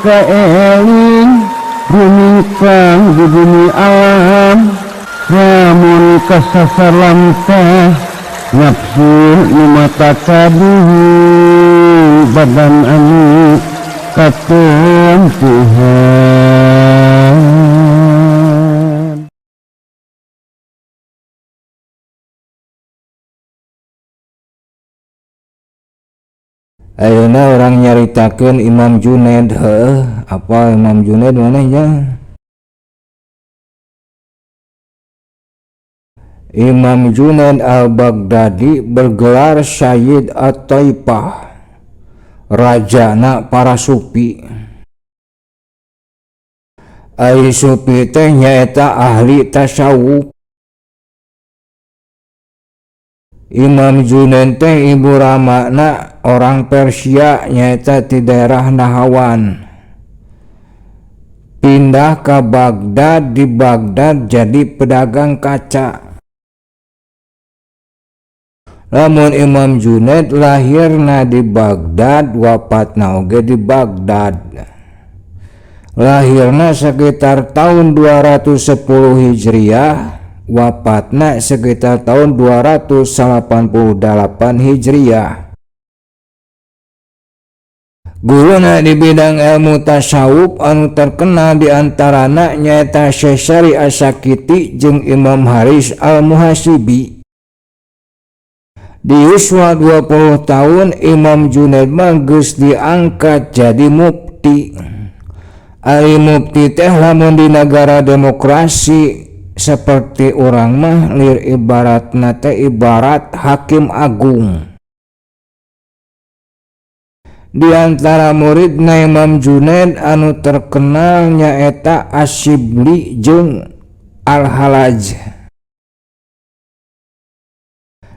Kaeling rumingkang di bumi alam, lamun kasasar lamtah nafsu nu mata kaduhu badan anu katempuhan. Ayeuna urang nyaritakeun Imam Junaid. Heuh, apa Imam Junaid manehnya? Imam Junaid al-Baghdadi bergelar Sayyid At-Taifah, rajana para sufi. Ari sufi teh nyaeta ahli tasawuf. Imam Junaid teh ibu ramana orang Persia, nyaeta di daerah Nahawan. Pindah ke Baghdad, di Baghdad jadi pedagang kaca. Lamun Imam Junaid lahirna di Baghdad, wafatna oge di Baghdad. Lahirna sekitar tahun 210 Hijriah, wafatna sekitar tahun 288 Hijriah. Guruna di bidang ilmu tasawuf anu terkenal diantarana nyaeta Syekh Syari As-Sakiti jeung Imam Haris Al-Muhasibi. Di yuswa 20 tahun Imam Junaid mah geus diangkat jadi mufti. Ari mufti teh lamun di negara demokrasi seperti urang mah lir ibaratna teh ibarat hakim agung. Di antara muridna Imam Junaid anu terkenal nyaeta Asyibli jeung Al-Halaj.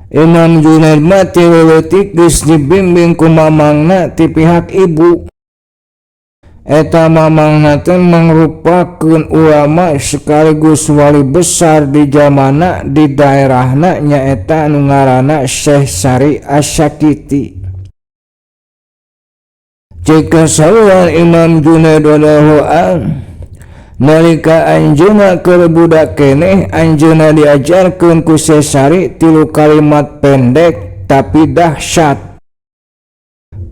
Imam Junaid mah ti leutik geus dibimbing ku mamangna ti pihak ibu. Eta mamangna teh mangrupakeun ulama sekaligus wali besar di zamana di daerahna nyaeta anu ngaranna Syekh Sari As-Sakiti. Cek kasauran Imam Junaid radhiyallahu an, nalika anjeunna keur budak keneh, anjeunna diajarkeun ku Syekh Sari tilu kalimat pendek tapi dahsyat.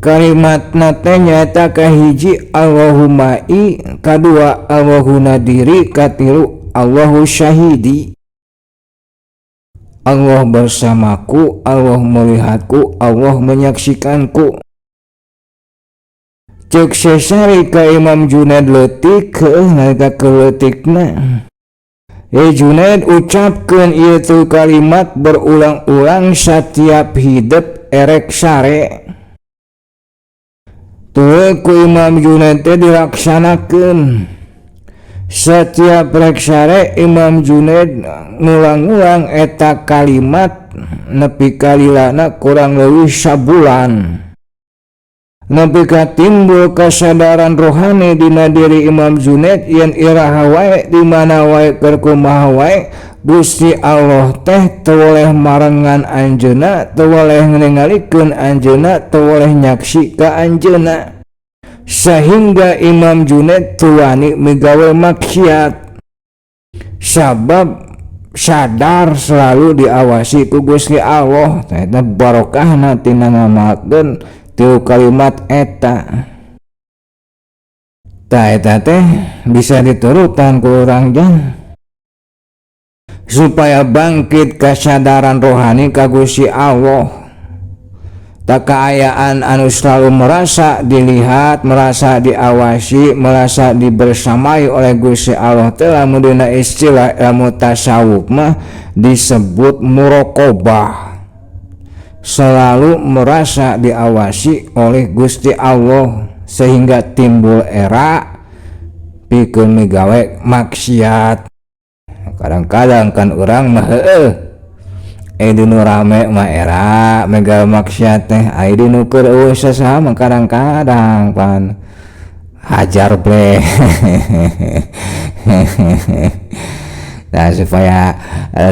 Kalimatna teh nyaeta kahiji Allahumma i, kadua Allahu nadiri, katilu Allahu syahidi. Allah bersamaku, Allah melihatku, Allah menyaksikanku. Cek Syekh Sari ka Imam Junaid leutik, heueuh nalika keleutikna. Junaid, ucapkeun ieu tu kalimat berulang-ulang setiap hidup erek sare. Tuluy ku Imam Junaid teh dilaksanakeun. Setiap rek sare Imam Junaid ngulang-ulang eta kalimat nepi ka lilana kurang leuwih sabulan. Nepi ka timbul kasadaran rohani dina diri Imam Junaid yen iraha wae di mana wae keur kumaha wae Gusti Allah teh teu boleh marengan anjeunna, teu boleh ningalikeun anjeunna, teu boleh nyaksi ka anjeunna. Sehingga Imam Junaid teu wani migawe maksiat. Sabab sadar selalu diawasi ku Gusti Allah. Tah eta barokahna tina ngamalkeun tilu kalimat eta. Tah eta teh bisa diturutan ku urang jang supaya bangkit kesadaran rohani ka Gusti Allah. Tak kaayaan anu selalu merasa dilihat, merasa diawasi, merasa dibersamai oleh Gusti Allah teh lamun dina istilah ilmu tasawuf mah disebut muraqabah. Selalu merasa diawasi oleh Gusti Allah sehingga timbul era pikeun migawe maksiat. Kadang-kadang kan urang mah heueuh, dinu rame mah era migawe maksiat teh, ai dinu keur eueuh sasaha mah kadang-kadang pan hajar bleh. Nah, supaya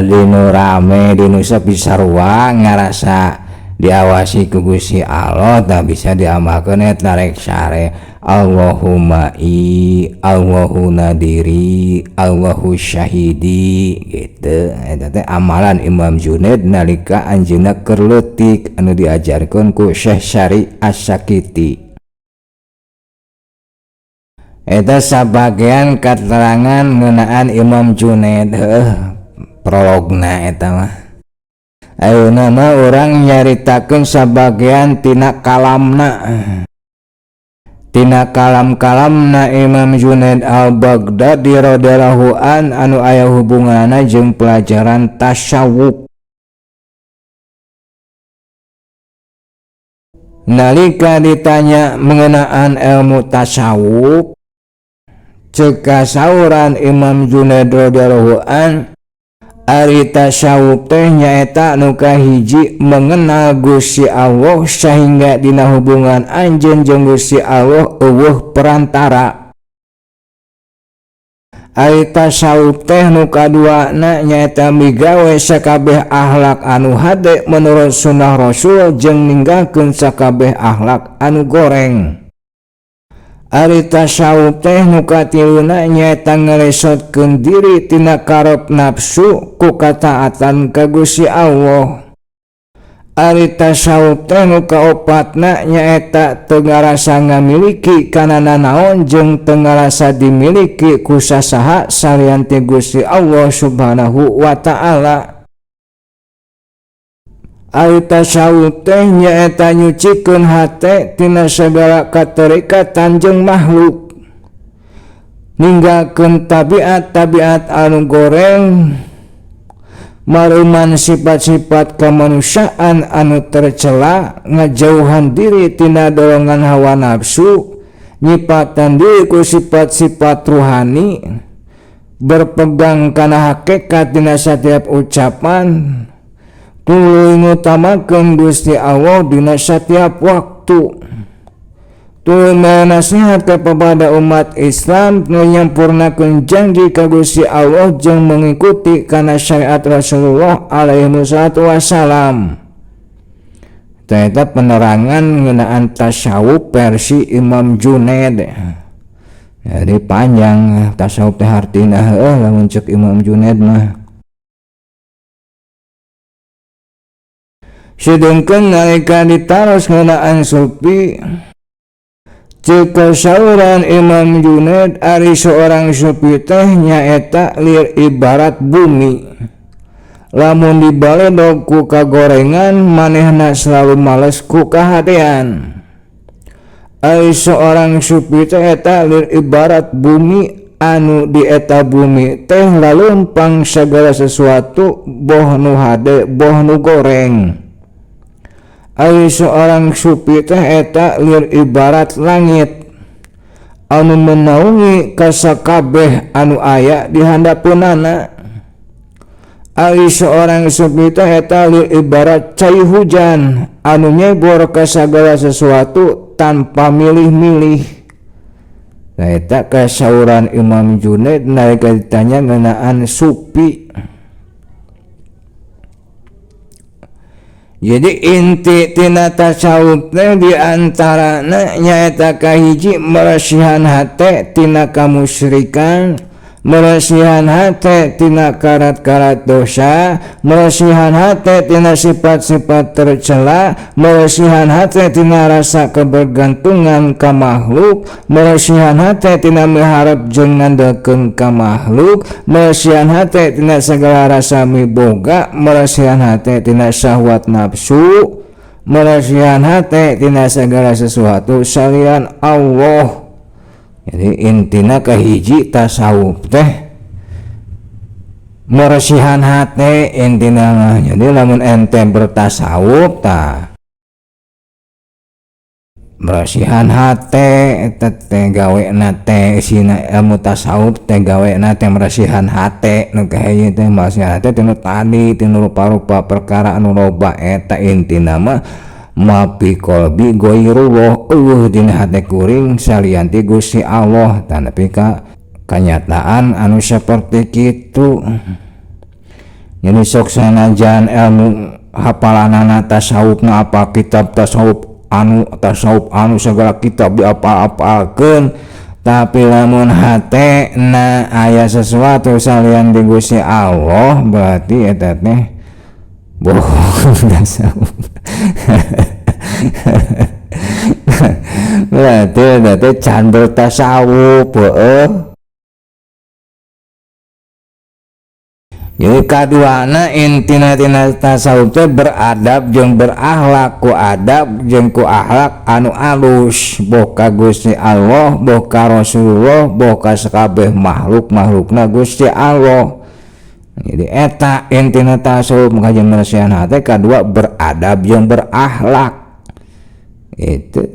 dinu rame dinu sepi sarua ngarasa Diawasi ku Gusti Allah tah bisa diamalkeun eta rek sare. Allahumma i, Allahu nadiri, Allahu syahidi gitu. Eta teh amalan Imam Junaid nalika anjeunna keur leutik anu diajarkeun ku Syekh Syari As-Sakiti. Eta sabagian katerangan ngeunaan Imam Junaid, heuh prologna eta mah. Ayeuna mah urang nyaritakeun sabagian tina kalamna. Tina kalam-kalamna Imam Junaid al-Baghdadi radhiyallahu an anu aya hubunganna jeung pelajaran tasawuf. Nalika ditanya mengenaan ilmu tasawuf, ceuk kasauran Imam Junaid radhiyallahu an, ari tasawuf teh nyaeta nu kahiji mengenal Gusti Allah sehingga dina hubungan anjeun jeung Gusti Allah eueuh perantara. Ari tasawuf teh nu kaduana nyaeta migawe sakabeh akhlak anu hade menurut sunnah Rasul jeung ninggalkeun sakabeh akhlak anu goreng. Ari tasawuf teh nu katiluna nyaeta ngalesotkeun diri tina karep nafsu ku kataatan ka Gusti Allah. Ari tasawuf teh nu kaopatna nyaeta teu ngarasa ngamiliki kana nanaon jeung teu ngarasa dimiliki ku sasaha salian ti Gusti Allah Subhanahu wa Ta'ala. Ari tasawuf teh nyaeta nyucikeun hate tina sagala katerikatan jeung makhluk, ninggalkeun tabiat-tabiat anu goreng, mareuman sifat-sifat kemanusiaan anu tercela, ngajauhan diri tina dorongan hawa nafsu, nyipatan diri ku sifat-sifat ruhani, berpegang kana hakikat dina setiap ucapan, tuluy ngutamakeun Gusti Allah dina setiap waktu, tuluy nasihat kepada umat Islam nyampurnakeun janji ka Gusti Allah jeung mengikuti kana syariat Rasulullah alaihi wassalatu wassalam. Eta penerangan ngeunaan tasawuf versi Imam Junaid. Jadi panjang tasawuf teh hartina heuh lamun ceuk Imam Junaid mah. Sedengkeun nalika ditaros ngeunaan sufi, ceuk kasauran Imam Junaid ari seorang sufi teh nyaeta lir ibarat bumi. Lamun dibaledog ku kagorengan manehna selalu males ku kahadean. Ari seorang sufi teh eta lir ibarat bumi anu di eta bumi teh lalumpang segala sesuatu boh nu hade boh nu goreng. Ari seorang sufi teh eta lir ibarat langit anu menaungi kasakabeh anu aya di handapeunana. Ari seorang sufi teh eta lir ibarat cai hujan anu nyebor ka sagala sesuatu tanpa milih-milih. Nah, eta kasauran Imam Junaid nalika ditanya ngeunaan sufi. Jadi inti tina tasawuf teh diantarana nyaeta kahiji meresihan hate tina kamusyrikan, meresihan hate tina karat-karat dosa, meresihan hate tina sifat-sifat tercela, meresihan hate tina rasa kebergantungan ka makhluk, meresihan hate tina miharep jeung ngandelkeun ka makhluk, meresihan hate tina segala rasa miboga, meresihan hate tina syahwat nafsu, meresihan hate tina segala sesuatu salian Allah. Jadi intina kahiji tasawuf teh meresihan hate intina mah. Jadi lamun ente bertasawuf tah meresihan hate eta teh gawena teh isina ilmu tasawuf teh gawena teh meresihan hate nu kahiji teh meresihan hate tinu tadi tinu rupa-rupa perkara anu loba eta intina mah mapi qalbi ghairullah eueuh dina hate kuring salian ti Gusti Allah. Tah nepi ka kanyataan anu saperti kitu. Jadi sok sanajan ilmu hapalanana tasawufna apa kitab tasawuf anu tasawuf anu segala kitab diapal-apalkeun, tapi lamun hatena aya sesuatu salian di Gusti Allah berarti eta teh bohong tasawuf. Berarti eta teh can bertasawuf heueuh. Jadi kaduana intina tina tasawuf teh beradab jeung berakhlak, ku adab jeung ku akhlak anu alus, boh ka Gusti Allah, boh ka Rasulullah, boh ka sakabeh makhluk-makhlukna Gusti Allah. Jadi eta intina tasawuf kajeun meresihan hate kadua beradab jeung berakhlak. Itu.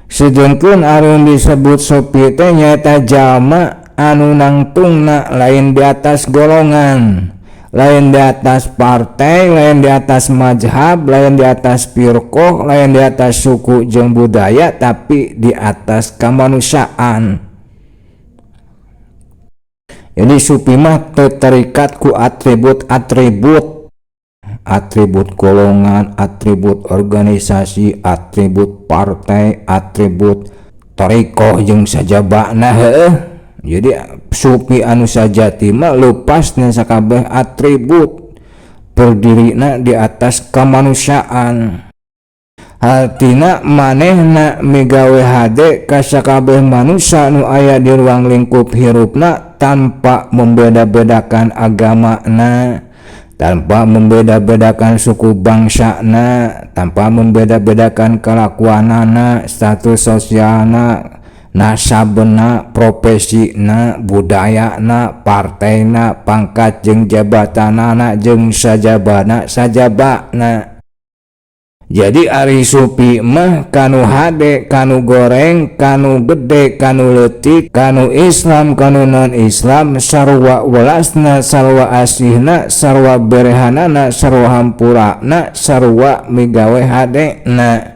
Sedengkeun anu disebut sufi teh nyaeta jalma anu nangtungna lain di atas golongan, lain di atas partai, lain di atas mazhab, lain di atas firqoh, lain di atas suku jeung budaya, tapi di atas kemanusiaan. Jadi sufi mah teu terikat ku atribut-atribut, atribut golongan, atribut organisasi, atribut partai, atribut thariqah jeung sajabana heueuh. Jadi sufi anu sajati mah lepasna sakabeh atribut, berdirina di atas kemanusiaan. Hartina manehna migawe hade ka sakabeh manusia nu aya di ruang lingkup hirupna tanpa membeda-bedakan agamana, tanpa membeda-bedakan suku bangsana, tanpa membeda-bedakan kelakuanana, status sosialna, nasabna, profesina, budayana, partaina, pangkat jeung jabatanana, jeung sajabana sajabana. Jadi ari sufi mah kanu hade, kanu goreng, kanu gede, kanu leutik, kanu Islam, kanu non Islam, sarua welasna, sarua asihna, sarua berehanana, sarua hampurana, sarua migawe hadena.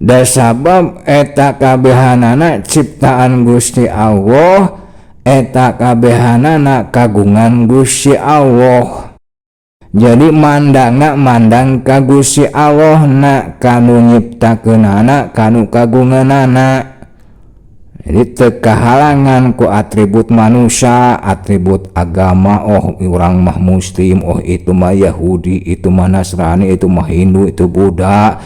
Da sabab eta kabehanana ciptaan Gusti Allah, eta kabehanana kagungan Gusti Allah. Jadi mandangna mandang ka Gusti Allah na kanu nyiptakeunana, kanu kagunganana. Jadi teu kahalangan ku atribut manusia, atribut agama, oh urang mah muslim, oh itu mah Yahudi, itu mah Nasrani, itu mah Hindu, itu Buddha.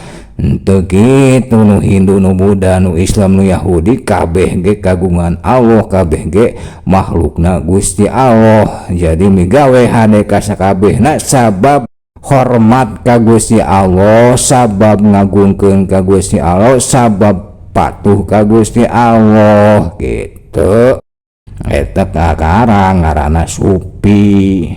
Henteu kitu, nu Hindu, nu Buddha, nu Islam, nu Yahudi, kabeh ge kagungan Allah, kabeh ge makhlukna Gusti Allah. Jadi migawe hade ka sakabehna sabab hormat ka Gusti Allah, sabab ngagungkeun ka Gusti Allah, sabab patuh ka Gusti Allah gitu. Eta kakarang ngaranna sufi.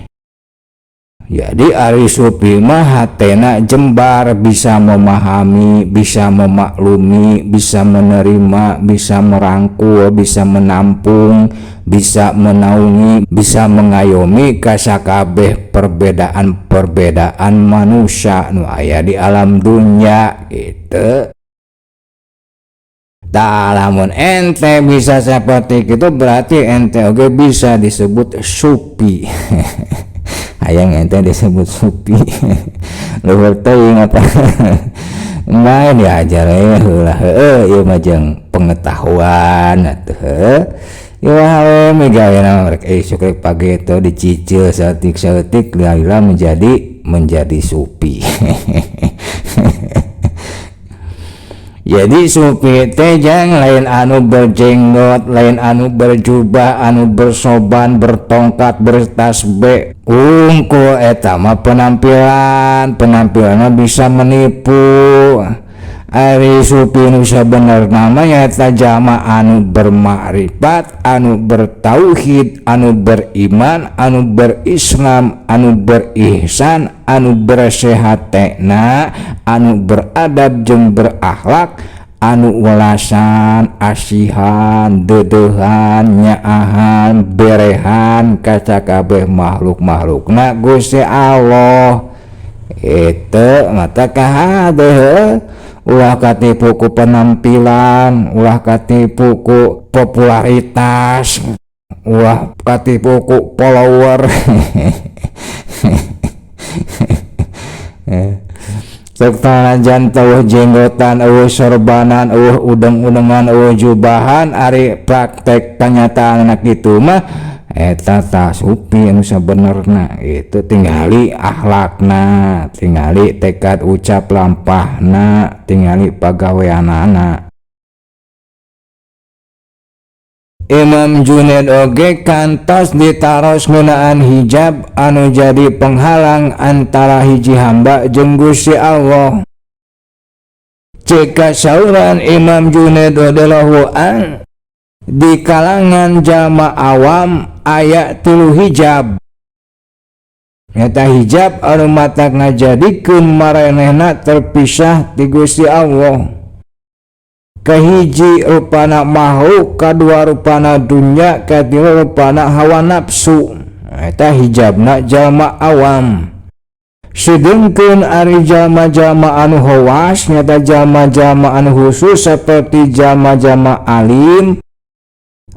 Jadi ari sufi mah hatena jembar, bisa memahami, bisa memaklumi, bisa menerima, bisa merangkul, bisa menampung, bisa menaungi, bisa mengayomi kasakabeh perbedaan-perbedaan manusia nu aya di alam dunia gitu. Tah lamun ente bisa seperti itu berarti ente oge bisa disebut sufi. Hayang ente disebut sufi. Luhur teuing apa? Main diajar we heula heueuh ieu mah jeung pengetahuan atuh heuh. Ieu we migawe rek isuk rek pagi itu dicicil saeutik-saeutik lila menjadi sufi. Jadi sufi teh jang lain anu berjenggot, lain anu berjubah, anu bersoban, bertongkat, bertasbih. Ungkul eta mah penampilan, penampilanna bisa menipu. Ari sufi nu sabenerna mah nyaeta jalma anu bermakrifat, anu bertauhid, anu beriman, anu berislam, anu berihsan, anu bersehatna, anu beradab jeung berakhlak, anu welasan, asihan, deudeuhan, nyaahan, berehan ka sakabeh makhluk-makhlukna Gusti Allah. Itu mata kahade, ulah katipu ku penampilan, ulah katipu ku popularitas, ulah katipu ku follower. Sok sanajan teu jenggotan, euweuh sorbanan, euweuh udeng-udengan, euweuh jubahan, ari praktek kenyataan anak itu mah eta tah supi anu sabenerna. Itu tingali akhlakna, tingali tekad ucap lampahna, tingali pagaweanana. Imam Junaid oge kantos ditaros ngeunaan hijab anu jadi penghalang antara hiji hamba jeung Gusti Allah. Ceuk kasauran Imam Junaid radhiyallahu an, di kalangan jalma awam aya 3 hijab. Nyata hijab anu matak ngajadikeun maranehna terpisah ti Gusti Allah. Kahiji rupana makhluk, kadua rupana dunya, katilu rupana hawa nafsu. Eta hijabna jalma awam. Sedengkeun ari jalma-jalma anu hawas, nyata jalma-jalma anu khusus seperti jalma-jalma alim,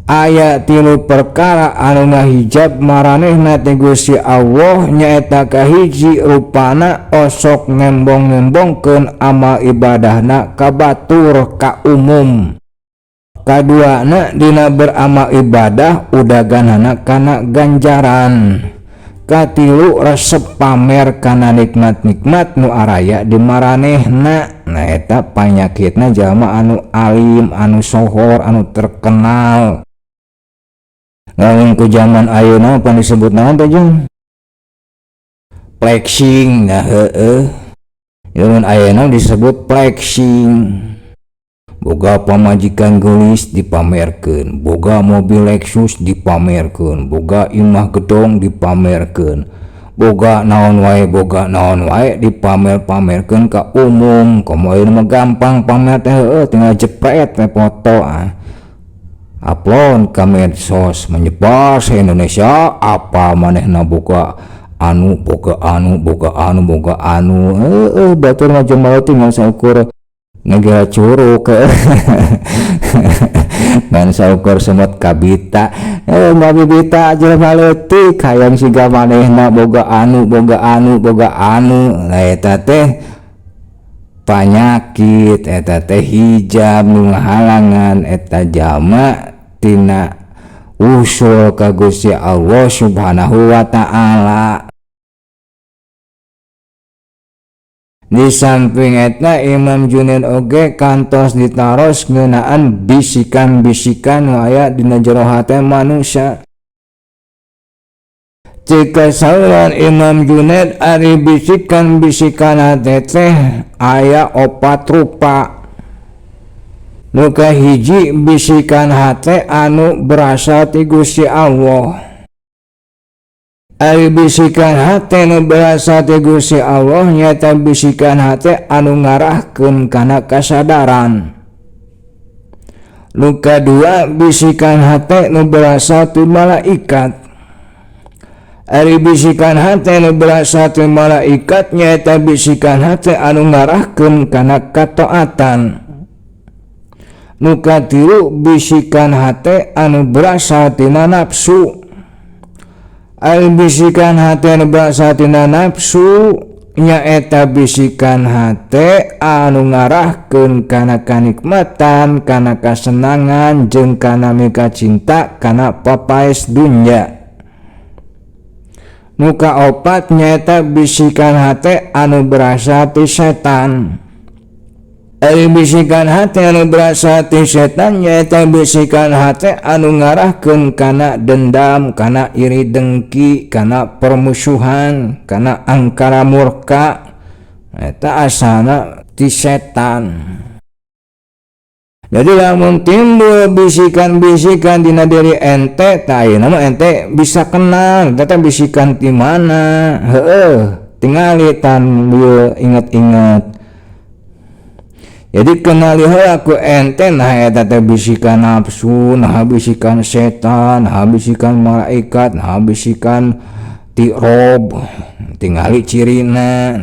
aya 3 perkara anu ngahijab maranehna ti Gusti Allah, nyaeta kahiji rupana osok nembong-nembongkeun amal ibadahna ka batur ka umum. Kaduana dina beramal ibadah udaganana kana ganjaran. Katilu resep pamer kana nikmat-nikmat nu araya di maranehna. Nah eta panyakitna jalma anu alim, anu sohor, anu terkenal. Lamun ku zaman ayeuna pan disebut naon teh jeung? Flexing. Nah heueuh. Lamun ayeuna disebut flexing. Boga pamajikan geulis dipamerkeun, boga mobil Lexus dipamerkeun, boga imah gedong dipamerkeun, boga naon wae, boga naon wae dipamer-pamerkeun ka umum. Komo ayeuna mah gampang pamer teh heueuh, tinggal jepret we foto ah. Upload ke medsos, menyebar se Indonesia, apa manehna boga anu, boga anu, boga anu, boga anu. Heueuh, batur mah jelema tinggal saukur ngegela curug. Ngan saukur semut kabita. Ngabibita jelema leutik hayang siga manehna boga anu, boga anu, boga anu. Lah eta teh panyakit, eta teh hijab nu ngahalangan eta jalma tina usul ka Gusti Allah Subhanahu wa ta'ala. Di samping eta Imam Junaid oge kantos ditaros ngeunaan bisikan-bisikan nu aya dina jero hate manusia. Ceuk kasauran Imam Junaid ari bisikan-bisikan hate teh aya 4 rupa. Nu kahiji bisikan hate anu berasal ti Gusti Allah. Ari bisikan hate nu berasal ti Gusti Allah nyaeta bisikan hate anu ngarahkeun kana kasadaran. Nu kadua bisikan hate nu berasal ti malaikat. Ari bisikan hate nu berasal ti malaikat nyaeta bisikan hate anu ngarahkeun kana kataatan. Nu katilu bisikan hate anu berasal tina nafsu. Ari bisikan hate anu berasal tina nafsu nyaeta bisikan hate anu ngarahkeun kana kanikmatan, kana kasenangan jeung kana mikacinta kana papaes dunya. Nu kaopat nyaeta bisikan hate anu berasal ti setan. Ari bisikan hate anu berasal ti setan nyaeta bisikan hate anu ngarahkeun kana dendam, kana iri dengki, kana permusuhan, kana angkara murka. Eta asalna ti setan. Jadi lamun timbul bisikan-bisikan dina diri ente, tah ayeuna mah ente bisa kenal eta bisikan ti mana. Heueuh, tingali tan ieu inget-inget. Jadi kenali heula ku ente, nah eta teh bisikan nafsu, nah bisikan setan, nah bisikan malaikat, nah bisikan ti rob, tingali cirina.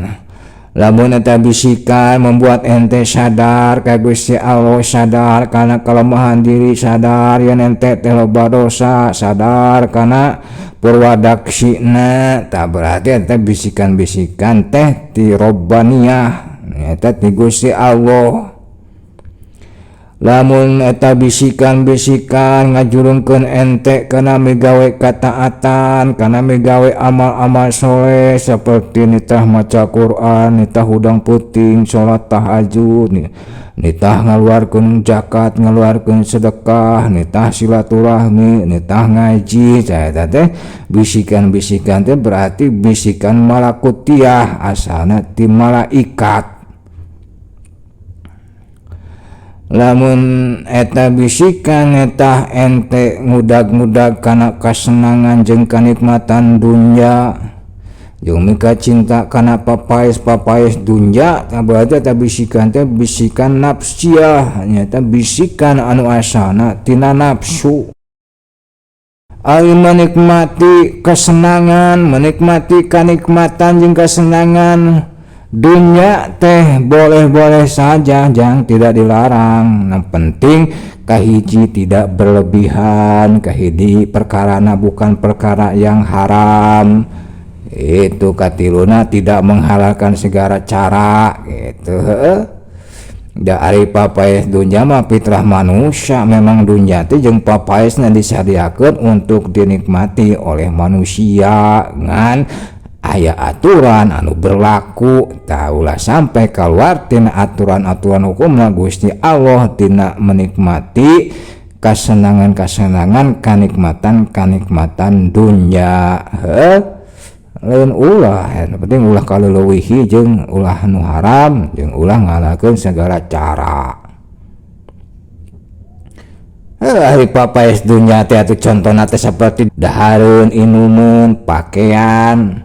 Lamun eta bisikan membuat ente sadar ka Gusti Allah, sadar kana kelemahan diri, sadar yen ente teh loba dosa, sadar kana purwadaksina, tah berarti eta bisikan-bisikan teh ti Robbaniyah, eta ti Gusti Allah. Lamun eta bisikan-bisikan ngajurungkeun ente kana migawe kataatan, kana migawe amal-amal soleh seperti nitah maca Quran, nitah hudang puting, salat tahajud, nitah ngaluarkeun zakat, ngaluarkeun sedekah, nitah silaturahmi, nitah ngaji, eta teh bisikan-bisikan teh berarti bisikan malakutiah asalna ti malaikat. Lamun eta bisikan eta ente ngudag-ngudag kana kasenangan jeung kanikmatan dunya, jeung mika cinta kana papaes-papaes dunya, tah berarti eta bisikan teh bisikan nafsiah, nyaeta bisikan anu asalna tina nafsu. Ari menikmati kesenangan, menikmati kanikmatan jeung kesenangan dunia teh boleh-boleh saja, jangan tidak dilarang. Yang penting kahiji tidak berlebihan, kahiji perkarana bukan perkara yang haram. Itu katiluna tidak menghalalkan segala cara gitu. Da ari papaes dunya mah fitrah manusia, memang dunya teh jeung papaesna disadiakeun untuk dinikmati oleh manusia ngan aya aturan anu berlaku, taulah sampai keluar tina aturan-aturan hukumna Gusti Allah tina menikmati kasenangan-kasenangan, kanikmatan-kanikmatan dunya. Heuh, lain ulah, yang penting ulah kaleuwihi jeung ulah nu haram jeung ulah ngalakeun segala cara. Ari papaes dunya teh atuh contona teh seperti dahareun, inumeun, pakaian,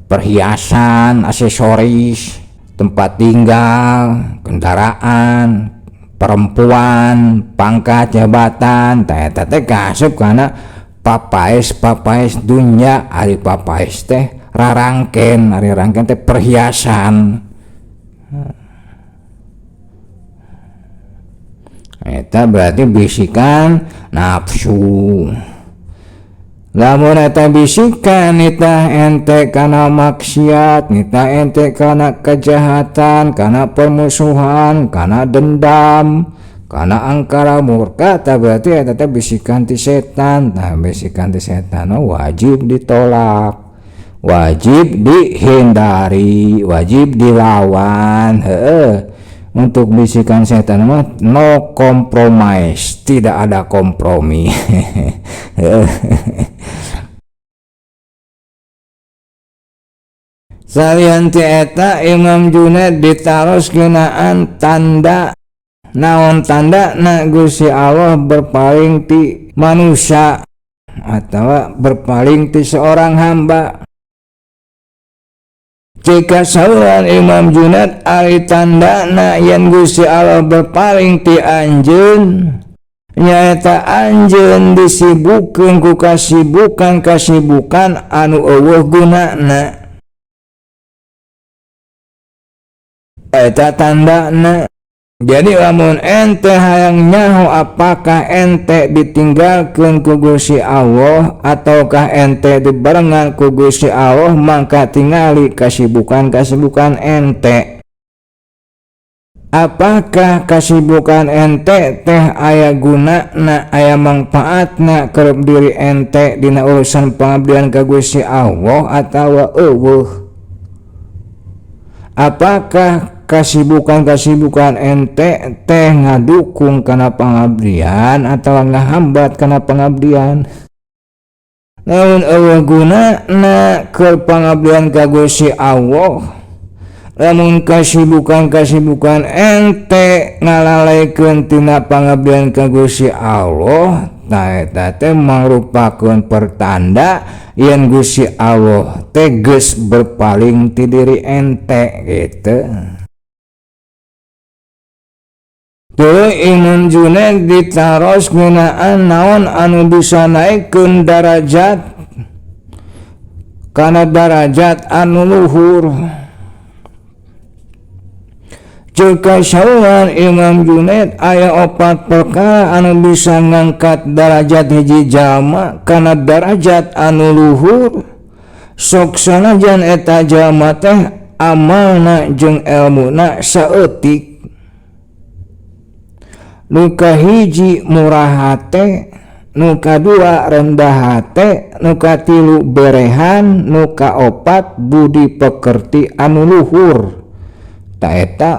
perhiasan, aksesoris, tempat tinggal, kendaraan, perempuan, pangkat, jabatan, teh eta teh kaasup kana papaes-papaes dunya. Ari papaes teh rarangken, ari rarangken teh perhiasan. Eta berarti bisikan nafsu. Lamun eta bisikan nitah ente kana maksiat, nitah ente kana kejahatan, kana permusuhan, kana dendam, kana angkara murka, tah berarti eta teh bisikan ti setan. Tah bisikan ti setan wajib ditolak, wajib dihindari, wajib dilawan. Heeh. Untuk bisikan setan mah no compromise, tidak ada kompromi. Salian ti eta Imam Junaid ditaros ngeunaan tanda naon tanda na Gusti Allah berpaling ti manusia atau berpaling ti seorang hamba. Jika sauran Imam Junaid ari tandana yen Gusti Allah berpaling ti anjeun, nyaeta anjeun disibukeun ku kasibukan-kasibukan anu eueuh gunana. Eta tandana. Jadi lamun ente hayang nyaho apakah ente ditinggalkeun ku Gusti Allah ataukah ente dibarengan ku Gusti Allah, maka tingali kasibukan-kasibukan ente. Apakah kasibukan ente teh aya gunana, aya mangfaatna keur diri ente dina urusan pengabdian ka Gusti Allah atawa eueuh? Apakah kasibukan-kasibukan ente teh ngadukung kana pengabdian atau ngahambat kana pengabdian? Namun eueuh gunana keur pengabdian ka Gusti Allah, lamun kasibukan-kasibukan ente ngalalaikeun tina pengabdian ka Gusti Allah, tah eta teh mangrupakeun pertanda yen Gusti Allah teh geus berpaling ti diri ente gitu. Tuluy Imam Junaid ditaros ngeunaan naon anu bisa naikkeun darajat kana darajat anu luhur. Ceuk saurna Imam Junaid, aya opat perkara anu bisa ngangkat darajat hiji jalma kana darajat anu luhur, sok sanajan eta jalma teh amalna jeung elmuna saeutik. Nu kahiji murah hate, nu kadua rendah hate, nu katilu berehan, nu kaopat budi pekerti anu luhur. Tah, eta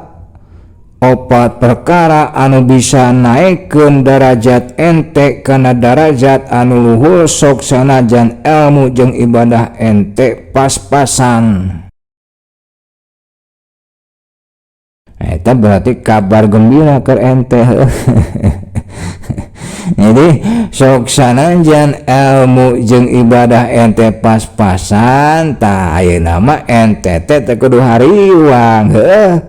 opat perkara anu bisa naikkeun darajat ente kana darajat anu luhur, sok sanajan ilmu jeung ibadah ente pas-pasan. Eta berarti kabar gembira ke ente. Jadi sok sanajan ilmu jeung ibadah ente pas-pasan, tah ayeuna mah ente teh teu kudu hariwang, heuh.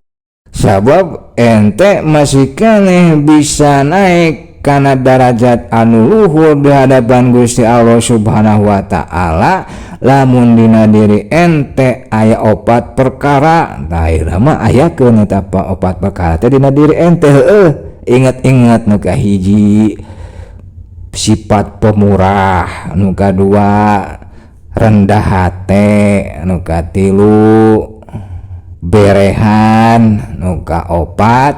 Sabab ente masih keneh bisa naik kana darajat anu luhur di hadapan Gusti Allah Subhanahu wa Ta'ala lamun dina diri ente aya opat perkara. Tah, ayeuna mah ayakeun eta opat perkara teh dina diri ente, heueuh. Ingat-ingat, nu kahiji sifat pemurah, nu kadua rendah hate, nu katilu berehan, nu kaopat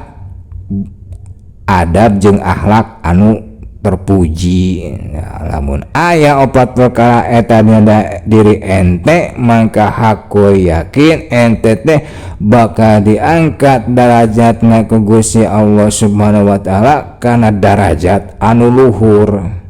adab jeung akhlak anu terpuji. Ya, lamun aya opat perkara eta dina diri ente, maka hakul yakin ente teh bakal diangkat darajatna ku Gusti Allah Subhanahu wa Ta'ala kana darajat anu luhur.